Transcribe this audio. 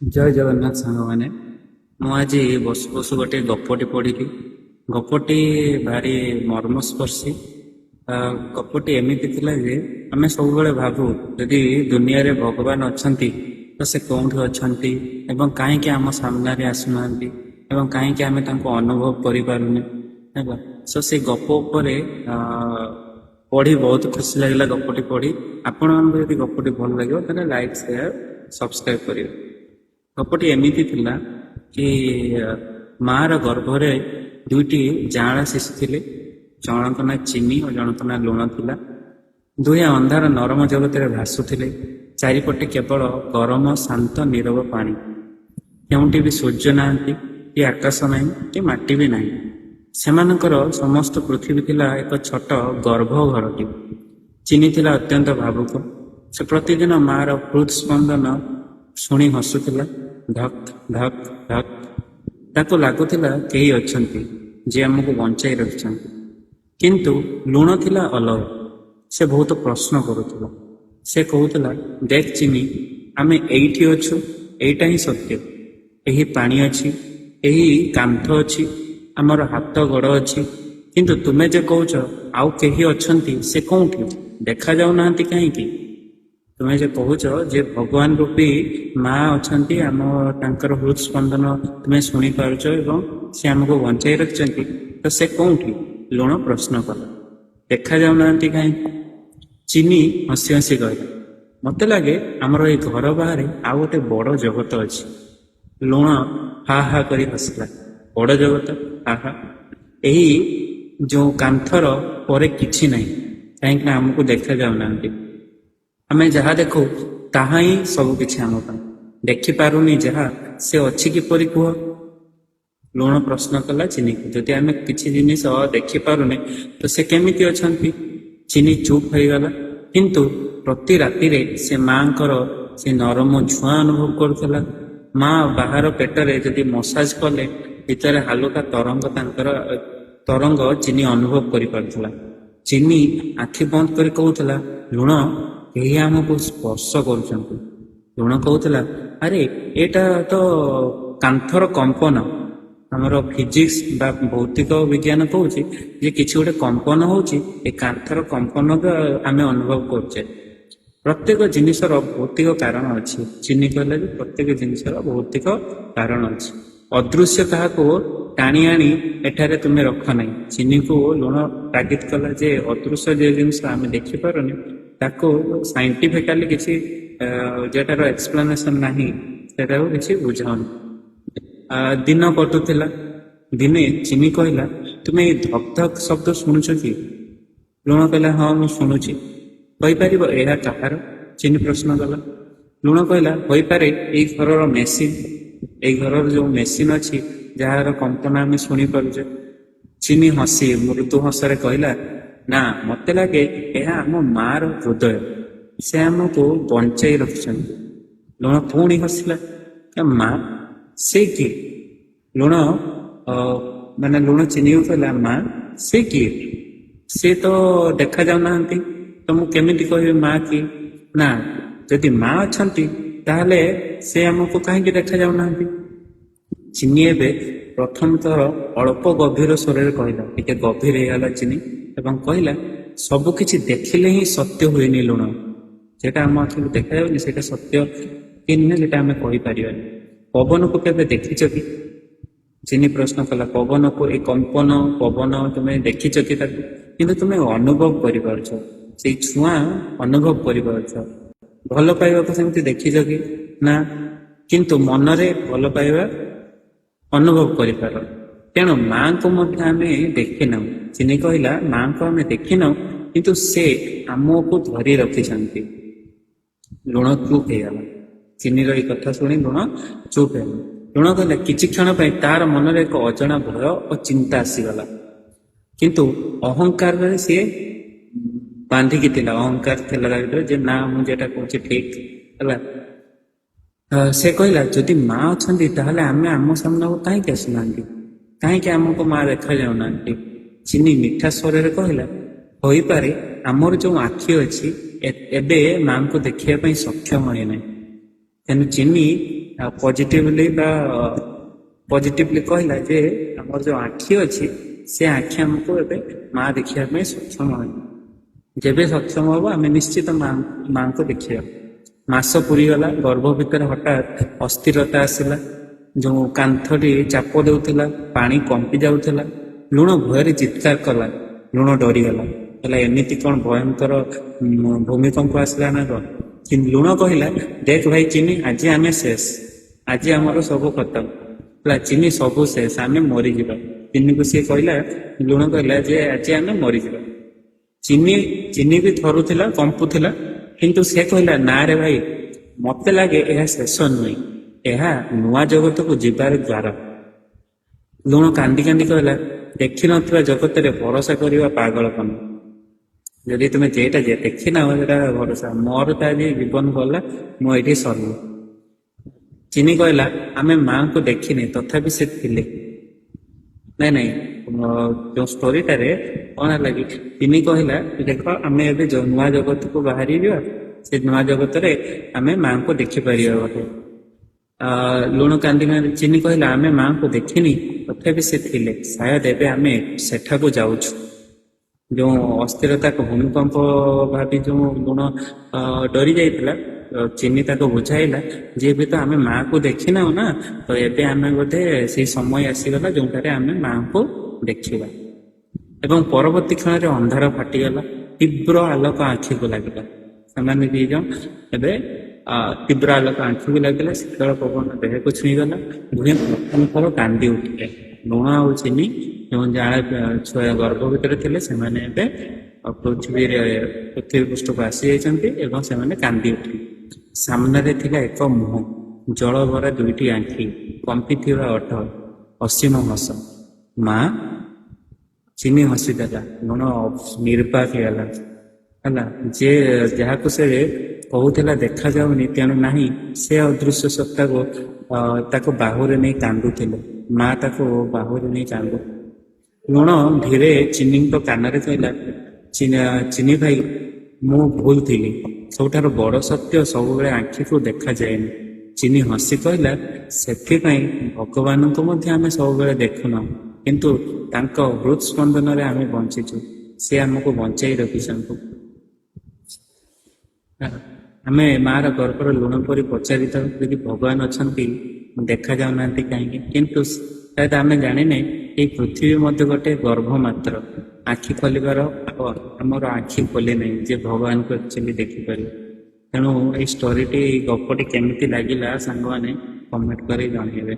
ଜୟ ଜଗନ୍ନାଥ ସାଙ୍ଗମାନେ, ମୁଁ ଆଜି ବସୁ ବସୁ ଗୋଟେ ଗପଟି ପଢ଼ିଲି। ଗପଟି ଭାରି ମର୍ମସ୍ପର୍ଶୀ। ଗପଟି ଏମିତି ଥିଲା ଯେ ଆମେ ସବୁବେଳେ ଭାବୁ, ଯଦି ଦୁନିଆରେ ଭଗବାନ ଅଛନ୍ତି ତ ସେ କେଉଁଠି ଅଛନ୍ତି ଏବଂ କାହିଁକି ଆମ ସାମ୍ନାରେ ଆସୁନାହାନ୍ତି ଏବଂ କାହିଁକି ଆମେ ତାଙ୍କୁ ଅନୁଭବ କରିପାରୁନେ, ହେଲା। ସୋ ସେ ଗପ ଉପରେ ପଢ଼ି ବହୁତ ଖୁସି ଲାଗିଲା। ଗପଟି ପଢ଼ି ଆପଣମାନଙ୍କୁ ଯଦି ଗପଟି ଭଲ ଲାଗିବ, ତାହେଲେ ଲାଇକ୍, ସେୟାର, ସବସ୍କ୍ରାଇବ କରିବେ। ଗପଟି ଏମିତି ଥିଲା କି ମାର ଗର୍ଭରେ ଦୁଇଟି ଯାଆଁଳା ଶିଶୁ ଥିଲେ। ଜଣଙ୍କ ନାଁ ଚିନି ଓ ଜଣଙ୍କ ନାଁ ଲୁଣ ଥିଲା। ଦୁହେଁ ଅନ୍ଧାର ନରମ ଜଗତରେ ଭାସୁଥିଲେ। ଚାରିପଟେ କେବଳ ଗରମ, ଶାନ୍ତ, ନୀରବ ପାଣି। କେଉଁଠି ବି ସୂର୍ଯ୍ୟ ନାହାନ୍ତି କି ଆକାଶ ନାହିଁ କି ମାଟି ବି ନାହିଁ। ସେମାନଙ୍କର ସମସ୍ତ ପୃଥିବୀ ଥିଲା ଏକ ଛୋଟ ଗର୍ଭ ଘରଟି। ଚିନି ଥିଲା ଅତ୍ୟନ୍ତ ଭାବୁକ। ସେ ପ୍ରତିଦିନ ମାର ହୃଦସ୍ପନ୍ଦନ ଶୁଣି ହସୁଥିଲା, ଧକ୍ ଧକ୍ ଧକ୍। ତାକୁ ଲାଗୁଥିଲା କେହି ଅଛନ୍ତି, ଯିଏ ଆମକୁ ବଞ୍ଚାଇ ରଖିଛନ୍ତି। କିନ୍ତୁ ଲୁଣ ଥିଲା ଅଲଗା। ସେ ବହୁତ ପ୍ରଶ୍ନ କରୁଥିଲା। ସେ କହୁଥିଲା, ଦେଖ ଚିନି, ଆମେ ଏଇଠି ଅଛୁ, ଏଇଟା ହିଁ ସତ୍ୟ। ଏହି ପାଣି ଅଛି, ଏହି କାନ୍ଥ ଅଛି, ଆମର ହାତ ଗୋଡ଼ ଅଛି। କିନ୍ତୁ ତୁମେ ଯେ କହୁଛ ଆଉ କେହି ଅଛନ୍ତି, ସେ କୋଉଠି? ଦେଖାଯାଉନାହାନ୍ତି କାହିଁକି? ତୁମେ ଯେ କହୁଛ ଯେ ଭଗବାନ ରୂପୀ ମା ଅଛନ୍ତି, ଆମ ତାଙ୍କର ହୃଦସ୍ପନ୍ଦନ ତୁମେ ଶୁଣିପାରୁଛ ଏବଂ ସେ ଆମକୁ ବଞ୍ଚାଇ ରଖିଛନ୍ତି, ତ ସେ କୋଉଠି? ଲୁଣ ପ୍ରଶ୍ନ କଲା, ଦେଖାଯାଉନାହାନ୍ତି କାହିଁକି? ଚିନି ହସି ହସି କହିଲା, ମତେ ଲାଗେ ଆମର ଏଇ ଘର ବାହାରେ ଆଉ ଗୋଟେ ବଡ ଜଗତ ଅଛି। ଲୁଣ ହା ହା କରି ହସିଲା। ବଡ ଜଗତ? ହା ହା, ଏହି ଯୋଉ କାନ୍ଥର ପରେ କିଛି ନାହିଁ। କାହିଁକି ନା ଆମକୁ ଦେଖା ଯାଉନାହାନ୍ତି। ଆମେ ଯାହା ଦେଖୁ ତାହା ହିଁ ସବୁ କିଛି ଆମ ପାଇଁ। ଦେଖିପାରୁନି ଯାହା, ସେ ଅଛି କିପରି କୁହ? ଲୁଣ ପ୍ରଶ୍ନ କଲା ଚିନିକୁ। ଯଦି ଆମେ କିଛି ଜିନିଷ ଦେଖିପାରୁନେ, ତ ସେ କେମିତି ଅଛନ୍ତି? ଚିନି ଚୁପ୍ ହେଇଗଲା। କିନ୍ତୁ ପ୍ରତି ରାତିରେ ସେ ମାଙ୍କର ସେ ନରମ ଛୁଆଁ ଅନୁଭବ କରୁଥିଲା। ମା ବାହାର ପେଟରେ ଯଦି ମସାଜ କଲେ, ଭିତରେ ହାଲୁକା ତରଙ୍ଗ, ତାଙ୍କର ତରଙ୍ଗ ଚିନି ଅନୁଭବ କରିପାରୁଥିଲା। ଚିନି ଆଖି ବନ୍ଦ କରି କହୁଥିଲା, ଲୁଣ, କେହି ଆମକୁ ସ୍ପର୍ଶ କରୁଛନ୍ତି। ଲୁଣ କହୁଥିଲା, ଆରେ ଏଇଟା ତ କାନ୍ଥର କମ୍ପନ। ଆମର ଫିଜିକ୍ସ ବା ଭୌତିକ ବିଜ୍ଞାନ କହୁଛି ଯେ କିଛି ଗୋଟେ କମ୍ପନ ହଉଛି, ଏ କାନ୍ଥର କମ୍ପନ ଆମେ ଅନୁଭବ କରୁଛେ। ପ୍ରତ୍ୟେକ ଜିନିଷର ଭୌତିକ କାରଣ ଅଛି। ଚିନି କହିଲା ଯେ ପ୍ରତ୍ୟେକ ଜିନିଷର ଭୌତିକ କାରଣ ଅଛି। ଅଦୃଶ୍ୟ କାହାକୁ ଟାଣି ଆଣି ଏଠାରେ ତୁମେ ରଖ ନାହିଁ। ଚିନିକୁ ଲୁଣ ତାଗିଦ କଲା ଯେ ଅଦୃଶ୍ୟ ଯେ ଜିନିଷ ଆମେ ଦେଖିପାରୁନି, ତାକୁ ସାଇଣ୍ଟିଫିକାଲି କିଛି ଯେଟାର ଏକ୍ସପ୍ଲାନେସନ ନାହିଁ, ସେଟାକୁ କିଛି ବୁଝାଉନି। ଦିନ କଟୁଥିଲା। ଦିନେ ଚିନି କହିଲା, ତୁମେ ଏଇ ଧକ୍ ଧକ୍ ଶବ୍ଦ ଶୁଣୁଛ କି? ଲୁଣ କହିଲା, ହଁ, ମୁଁ ଶୁଣୁଛି। କହିପାରିବ ଏହା କାହାର? ଚିନି ପ୍ରଶ୍ନ କଲା। ଲୁଣ କହିଲା, ହୋଇପାରେ ଏଇ ଘରର ମେସିନ, ଏଇ ଘରର ଯୋଉ ମେସିନ ଅଛି, ଯାହାର କମ୍ପନ ଆମେ ଶୁଣିପାରୁଛେ। ଚିନି ହସି ମୃଦୁ ହସରେ କହିଲା, ନା, ମତେ ଲାଗେ ଏହା ଆମ ମାର ହୃଦୟ। ସେ ଆମକୁ ବଞ୍ଚେଇ ରଖିଛନ୍ତି। ଲୁଣ ପୁଣି ହସିଲା। ମା ସେ କିଏ? ଲୁଣ ମାନେ ଲୁଣ ଚିନିକୁ କହିଲା, ମା ସେ କିଏ? ସେ ତ ଦେଖା ଯାଉନାହାନ୍ତି, ତ ମୁଁ କେମିତି କହିବି ମା କିଏ? ନା, ଯଦି ମା ଅଛନ୍ତି ତାହେଲେ ସେ ଆମକୁ କାହିଁକି ଦେଖା ଯାଉନାହାନ୍ତି? ଚିନି ଏବେ ପ୍ରଥମ ଥର ଅଳ୍ପ ଗଭୀର ସ୍ୱରରେ କହିଲା। ଟିକେ ଗଭୀର ହେଇଗଲା ଚିନି ଏବଂ କହିଲା, ସବୁ କିଛି ଦେଖିଲେ ହିଁ ସତ୍ୟ ହୁଏନି ଲୁଣ। ଯେଟା ଆମ ଆଖିକୁ ଦେଖାଯାଉନି, ସେଇଟା ସତ୍ୟ କି ନୁହେଁ ସେଟା ଆମେ କହିପାରିବାନି। ପବନକୁ କେବେ ଦେଖିଛ କି? ଚିନି ପ୍ରଶ୍ନ କଲା। ପବନକୁ, ଏ କମ୍ପନ, ପବନ ତୁମେ ଦେଖିଛ କି ତାକୁ? କିନ୍ତୁ ତୁମେ ଅନୁଭବ କରିପାରୁଛ, ସେଇ ଛୁଆଁ ଅନୁଭବ କରିପାରୁଛ। ଭଲ ପାଇବାକୁ ସେମିତି ଦେଖିଛ କି? ନା, କିନ୍ତୁ ମନରେ ଭଲ ପାଇବା ଅନୁଭବ କରିପାର। ତେଣୁ ମାଙ୍କୁ ମଧ୍ୟ ଆମେ ଦେଖିନାହୁଁ। ଚିନି କହିଲା, ମାଙ୍କୁ ଆମେ ଦେଖିନାହୁଁ, କିନ୍ତୁ ସେ ଆମକୁ ଧରି ରଖିଛନ୍ତି। ଲୁଣ ଚୁପ୍ ହେଇଗଲା। ଚିନିର ଏଇ କଥା ଶୁଣି ଲୁଣ ଚୁପ୍ ହେଇଗଲା। ଲୁଣ କହିଲା, କିଛି କ୍ଷଣ ପାଇଁ ତାର ମନରେ ଏକ ଅଜଣା ଭୟ ଓ ଚିନ୍ତା ଆସିଗଲା। କିନ୍ତୁ ଅହଙ୍କାରରେ ସିଏ ବାନ୍ଧିକି ଥିଲା। ଅହଙ୍କାର ଥିଲା ତା ଭିତରେ ଯେ ନା, ମୁଁ ଯେଟା କହୁଛି ଠିକ ହେଲା। ସେ କହିଲା, ଯଦି ମା ଅଛନ୍ତି ତାହେଲେ ଆମେ ଆମ ସାମ୍ନାକୁ କାହିଁକି ଆସୁନାହାନ୍ତି? କାହିଁକି ଆମକୁ ମା ଦେଖାଯାଉନାହାନ୍ତି? ଚିନି ମିଠା ସ୍ୱରରେ କହିଲା, ହୋଇପାରେ ଆମର ଯୋଉ ଆଖି ଅଛି ଏବେ ମାଙ୍କୁ ଦେଖିବା ପାଇଁ ସକ୍ଷମ ହେଇନାହିଁ। ତେଣୁ ଚିନି ପଜିଟିଭଲି ବା ପଜିଟିଭଲି କହିଲା ଯେ ଆମର ଯୋଉ ଆଖି ଅଛି, ସେ ଆଖି ଆମକୁ ଏବେ ମା ଦେଖିବା ପାଇଁ ସକ୍ଷମ ହେବ। ଯେବେ ସକ୍ଷମ ହବ, ଆମେ ନିଶ୍ଚିତ ମାଙ୍କୁ ଦେଖିବା। ମାସ ପୁରିଗଲା। ଗର୍ଭ ଭିତରେ ହଠାତ୍ ଅସ୍ଥିରତା ଆସିଲା। ଯୋଉ କାନ୍ଥଟି ଚାପ ଦଉଥିଲା, ପାଣି କମ୍ପି ଯାଉଥିଲା। ଲୁଣ ଭୟରେ ଚିତ୍କାର କଲା। ଲୁଣ ଡରିଗଲା, କହିଲା, ଏମିତି କଣ ଭୟଙ୍କର ଭୂମିକମ୍ପ ଆସିଲା ନା କଣ? ଲୁଣ କହିଲା, ଦେଖ ଭାଇ ଚିନି, ଆଜି ଆମେ ଶେଷ, ଆଜି ଆମର ସବୁ ଖତମ ହେଲା। ଚିନି, ସବୁ ଶେଷ, ଆମେ ମରିଯିବା। ଚିନିକୁ ସିଏ କହିଲା, ଲୁଣ କହିଲା ଯେ ଆଜି ଆମେ ମରିଯିବା। ଚିନି ବି ଥରୁଥିଲା, କମ୍ପୁଥିଲା, କିନ୍ତୁ ସେ କହିଲା, ନା ରେ ଭାଇ, ମତେ ଲାଗେ ଏହା ଶେଷ ନୁହେଁ, ଏହା ନୂଆ ଜଗତକୁ ଯିବାର ଦ୍ୱାର। ଲୁଣ କାନ୍ଦି କାନ୍ଦି କହିଲା, ଦେଖିନଥିବା ଜଗତରେ ଭରସା କରିବା ପାଗଳପନ। ଯଦି ତୁମେ ଯେଟା ଦେଖିନାହ, ସେଟା ଭରସା, ମୋର ତ ଆଜି ଜୀବନ ଗଲା, ମୁଁ ଏଇଠି ସରିଲି। ଚିନି କହିଲା, ଆମେ ମାଙ୍କୁ ଦେଖିନେ, ତଥାପି ସେ ଥିଲେ। ନାଇଁ, ଯୋଉ ଷ୍ଟୋରିଟାରେ କଣ ହେଲା କି ଚିନି କହିଲା, ଦେଖ, ଆମେ ଏବେ ନୂଆ ଜଗତକୁ ବାହାରି ଯିବା, ସେ ନୂଆ ଜଗତରେ ଆମେ ମାଙ୍କୁ ଦେଖିପାରିବା ବୋଧେ। ଲୁଣ କାନ୍ଦି କାନ୍ଦି, ଚିନି କହିଲା, ଆମେ ମାଙ୍କୁ ଦେଖିନି, ତଥାପି ସେ ଥିଲେ। ସାୟଦ ଏବେ ଆମେ ସେଠାକୁ ଯାଉଛୁ। ଯୋଉ ଅସ୍ଥିରତାକୁ ଭୂମିକମ୍ପ ଭାବି ଯୋଉ ଲୁଣ ଡରି ଯାଇଥିଲା, ଚିନି ତାକୁ ବୁଝାଇଲା ଯେ ଏବେ ତ ଆମେ ମାକୁ ଦେଖିନାହୁଁ ନା, ତ ଏବେ ଆମେ ବୋଧେ ସେଇ ସମୟ ଆସିଗଲା ଯୋଉଟାରେ ଆମେ ମାଙ୍କୁ ଦେଖିବା। ଏବଂ ପରବର୍ତ୍ତୀ କ୍ଷଣରେ ଅନ୍ଧାର ଫାଟିଗଲା, ତୀବ୍ର ଆଲୋକ ଆଖିକୁ ଲାଗିଲା। ସେମାନେ ଦି ଜଣ ଏବେ ତୀବ୍ର ଆଲୋକ ଆଖିକୁ ଲାଗିଲା, ଶୀତଳ ପବନ ଦେହକୁ ଛୁଇଁଗଲା। ଦୁହେଁ ପ୍ରଥମ ଥର କାନ୍ଦି ଉଠିଲେ। ଲୁଣ ଆଉ ଚିନି ଯେଉଁ ଯାହା ଛୁଆ ଗର୍ଭ ଭିତରେ ଥିଲେ, ସେମାନେ ଏବେ ପୃଥିବୀ ପୃଷ୍ଠକୁ ଆସି ଯାଇଛନ୍ତି ଏବଂ ସେମାନେ କାନ୍ଦି ଉଠିଲେ। ସାମ୍ନାରେ ଥିଲା ଏକ ମୁହଁ, ଜଳଭରା ଦୁଇଟି ଆଖି, କମ୍ପିଥିବା ଓଠ, ଅସୀମ ହସ। ମା! ଚିନି ହସିଦେଲା। ଲୁଣ ନିର୍ବାକ ହେଇଗଲା। ହେଲା, ଯେ ଯାହାକୁ ସେ କହୁଥିଲା ଦେଖାଯାଉନି ତେଣୁ ନାହିଁ, ସେ ଅଦୃଶ୍ୟ ସତ୍ତାକୁ ତାକୁ ବାହୁରେ ନେଇ କାନ୍ଦୁଥିଲେ। ମା ତାକୁ ବାହୁରେ ନେଇ କାନ୍ଦୁ। ଲୁଣ ଧୀରେ ଚିନିଙ୍କ କାନରେ କହିଲା, ଚିନି ଭାଇ, ମୁଁ ଭୁଲ ଥିଲି। ସବୁଠାରୁ ବଡ ସତ୍ୟ ସବୁବେଳେ ଆଖିକୁ ଦେଖାଯାଏନି। ଚିନି ହସି କହିଲା, ସେଥିପାଇଁ ଭଗବାନଙ୍କୁ ମଧ୍ୟ ଆମେ ସବୁବେଳେ ଦେଖୁନାହୁଁ, କିନ୍ତୁ ତାଙ୍କ ହୃଦ୍ ସ୍ପନ୍ଦନରେ ଆମେ ବଞ୍ଚିଛୁ। ସେ ଆମକୁ ବଞ୍ଚାଇ ରଖିଛନ୍ତି। ଆମେ ମାର ଗର୍ଭର ଲୁଣ ପରି ପଚାରିଥାଉ, ଯଦି ଭଗବାନ ଅଛନ୍ତି, ଦେଖା ଯାଉନାହାନ୍ତି କାହିଁକି? କିନ୍ତୁ ସାୟଦ ଆମେ ଜାଣିନେ, ଏଇ ପୃଥିବୀ ମଧ୍ୟ ଗୋଟେ ଗର୍ଭ ମାତ୍ର। ଆଖି ଖୋଲିବାର ଆମର ଆଖି ଖୋଲି ନାହିଁ ଯେ ଭଗବାନଙ୍କୁ ଆକ୍ଚୁଆଲି ଦେଖିପାରିବ। ତେଣୁ ଏଇ ଷ୍ଟୋରିଟି, ଏଇ ଗପଟି କେମିତି ଲାଗିଲା ସାଙ୍ଗମାନେ, କମେଣ୍ଟ କରି ଜଣେଇବେ।